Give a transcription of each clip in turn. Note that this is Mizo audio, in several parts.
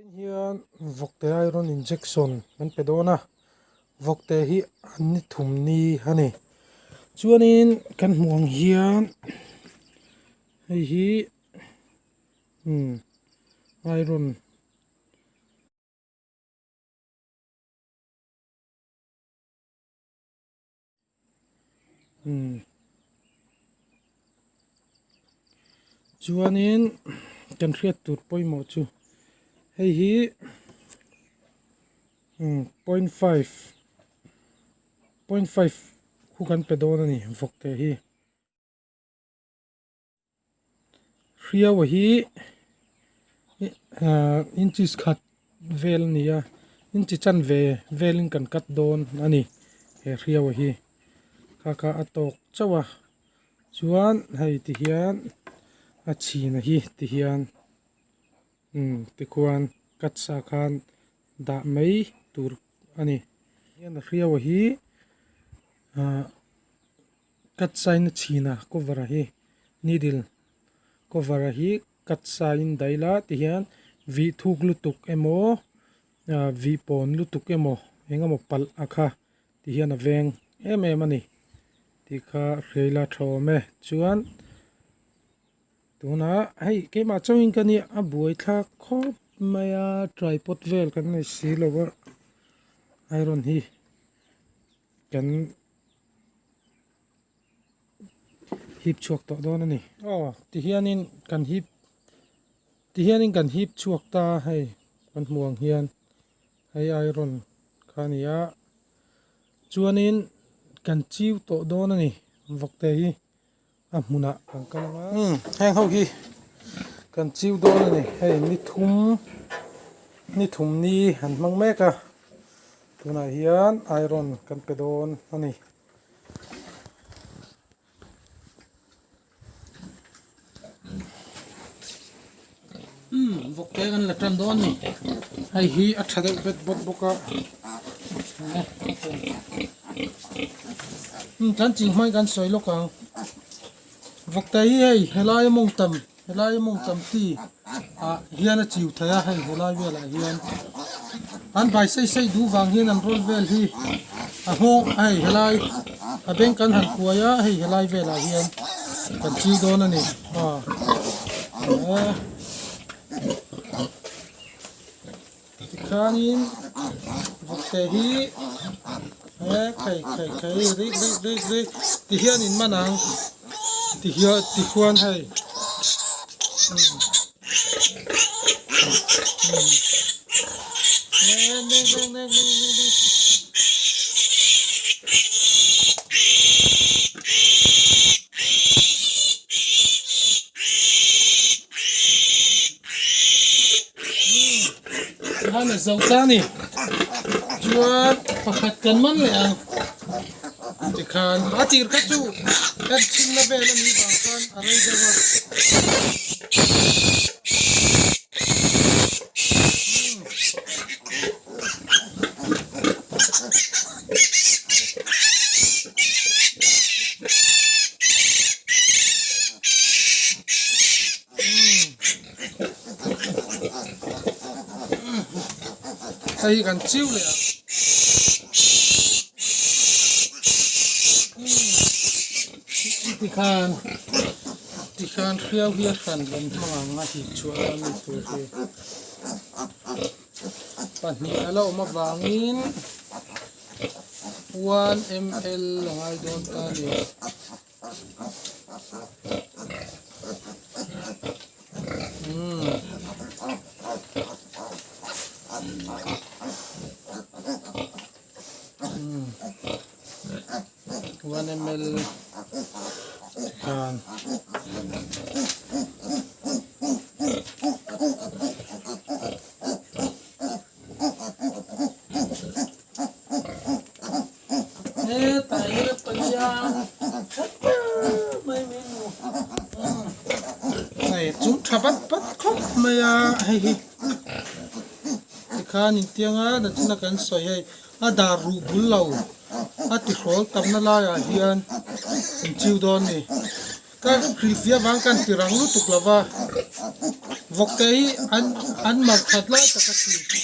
Vawiin hian vawkte iron injection an pe dawn a, vawkte hi an ni thum ni a ni. Chuanin kan hmuh ang hian hei hi umm iron. Umm chuanin kan hriat tur pawimawh chu hei hi umm point five point five khu kan pe dawn a ni vawk te hi. Hriau hi ahh inches khat vel a ni a inchi chanve velin kan cut dawn a ni he hriau hi kha kha a tawk chauh a chuan hei ti hian a chhina hi ti hian umm tikhuan cut sa khan dah mai tur a ni hian a hriau hi ahh. Cut sign a chhin a cover a hi needle cover a hi cut sign daih la ti hian vih thuk lutuk emaw ah vih pawn lutuk emaw eng emaw palh a kha ti hian a veng em em a ni tih kha hriai la tha awm e chuan tunah hei keimah chauhin ka nia a buai thlak khawp mai a tripod vel kan nei si lo a iron hi kan. Hip chhuak tawh dawn a ni. Aw tihianin kan hip tihianin kan hip chhuak ta hei kan hmuh ang hian hei iron kha a ni a chuanin kan chiu tawh dawn a ni vawkte hi a hmunah kan kal ang a. Umm heng ho hi kan chiu dawn a ni hei ni thum ni thum ni an hmang mek a tunah hian iron kan pe dawn a ni. Umm vawk te kan la tan dawn a ni hei hi a tha deuh bet bawk bawk a umm kan ching hmai kan sawi lawk ang vawk te hi hei helai a mawng tam helai a mawng tam chi ah hian a chiu thei a hei helai velah hian an bai sei sei duh vang hian an rawl vel hi a nghawng a hei helai a beng kan han kuai a hei helai velah hian kan chiu dawn a ni aw tikhanin vawkte hi he khai khai khai rik rik rik rik ti hian in man ang ti hian tikhuan hei Tikhan a zo ta a ni chuan pakhat kan man leh ang tikhan a tir kha chu en chhinna vel a nih vang khan a rei deuh a. Hei hi kan chiu leh a. Tikhan tikhan hriau hi a hran kan hmang ang a hip chhuah a mi tur hi pahnih a la awm avangin one ml a ngai dawn ta a ni. One ml khan hetah hian palian tha ber mai min hmu hei chu tha bat bat khawp mai a hei hi tikhan intiang a nachina kan sawi hei a dar ruh bul lo a tihrawl tamna laiah hian in chiu dawn a ni ka hrilhfiah avang khan ti rang lutuk lo va. Vawkte hi an an mar that lai tak a ti.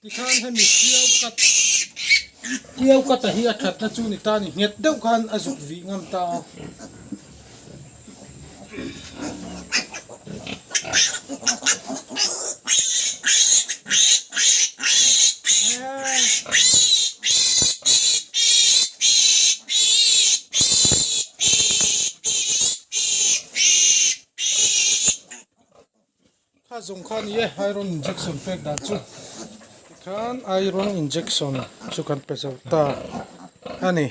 Tikhan hemi hriau kat hriau kata hi a thatna chu ni ta a ni nghet deuh khan a zuk vih ngam ta a. Kha zawng kha ni e iron injection pek dan chu tikhan iron injection chu kan pe zo ta a ni.